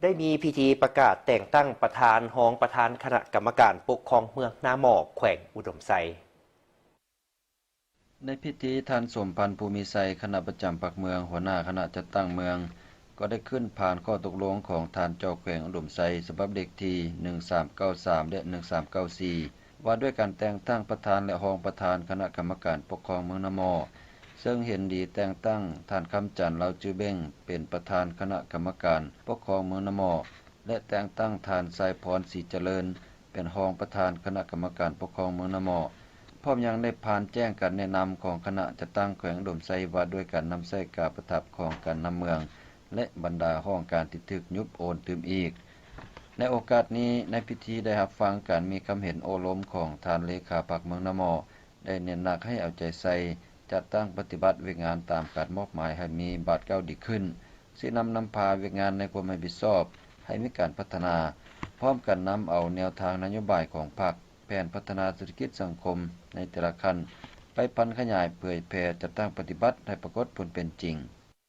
ໄດ້ມີພິທີປະກາດແຕ່ງຕັ້ງປະທານ, ຮອງປະທານຄະນະກຳມະການປົກຄອງເມືອງນາໝໍ້ ແຂວງອຸດົມໄຊ. ໃນພິທີ, ທ່ານ ສົມພັນ ພູມີໄຊ, ຄະນະປະຈຳພັກເມືອງ, ຫົວໜ້າຄະນະຈັດຕັ້ງເມືອງ, ກໍໄດ້ຂຶ້ນຜ່ານຂໍ້ຕົກລົງຂອງທ່ານເຈົ້າແຂວງອຸດົມໄຊ ສະບັບເລກທີໜຶ່ງສາມເກົ້າສາມ ແລະ ໜຶ່ງສາມເກົ້າສີ່ ວ່າດ້ວຍການແຕ່ງຕັ້ງປະທານ ແລະ ຮອງປະທານຄະນະກຳມະການປົກຄອງເມືອງນາໝໍ້, ເຊິ່ງເຫັນດີແຕ່ງຕັ້ງທ່ານ ຄຳຈັນ ລາວຈື່ເບັງ ເປັນປະທານຄະນະກຳມະການປົກຄອງເມືອງນາໝໍ້ ແລະ ແຕ່ງຕັ້ງທ່ານ ຊາຍພອນ ສີຈະເລີນ ເປັນຮອງປະທານຄະນະກຳມະການປົກຄອງເມືອງນາໝໍ້, ພ້ອມຍັງໄດ້ຜ່ານແຈ້ງການແນະນຳຂອງຄະນະຈັດຕັ້ງແຂວງອຸດົມໄຊ ວ່າດ້ວຍການນຳໃຊ້ກາປະທັບຂອງການນຳເມືອງ ແລະ ບັນດາຫ້ອງການທີ່ຖືກຍຸບໂອນຕື່ມອີກ. ໃນໂອກາດນີ້, ໃນພິທີໄດ້ຮັບຟັງການມີຄຳເຫັນໂອ້ລົມຂອງທ່ານເລຂາພັກເມືອງນາໝໍ້, ໄດ້ເນັ້ນໜັກໃຫ້ເອົາໃຈໃສ່ ຈັດຕັ້ງປະຕິບັດວຽກງານຕາມການມອບໝາຍໃຫ້ມີບາດກ້າວດີຂຶ້ນ, ຊີ້ນຳນຳພາວຽກງານໃນຄວາມຮັບຜິດຊອບໃຫ້ມີການພັດທະນາ, ພ້ອມກັນນຳເອົາແນວທາງນະໂຍບາຍຂອງພັກ, ແຜນພັດທະນາເສດຖະກິດສັງຄົມໃນແຕ່ລະຂັ້ນ ໄປຜັນຂະຫຍາຍເຜີຍແຜ່ຈັດຕັ້ງປະຕິບັດໃຫ້ປາກົດຜົນເປັນຈິງ.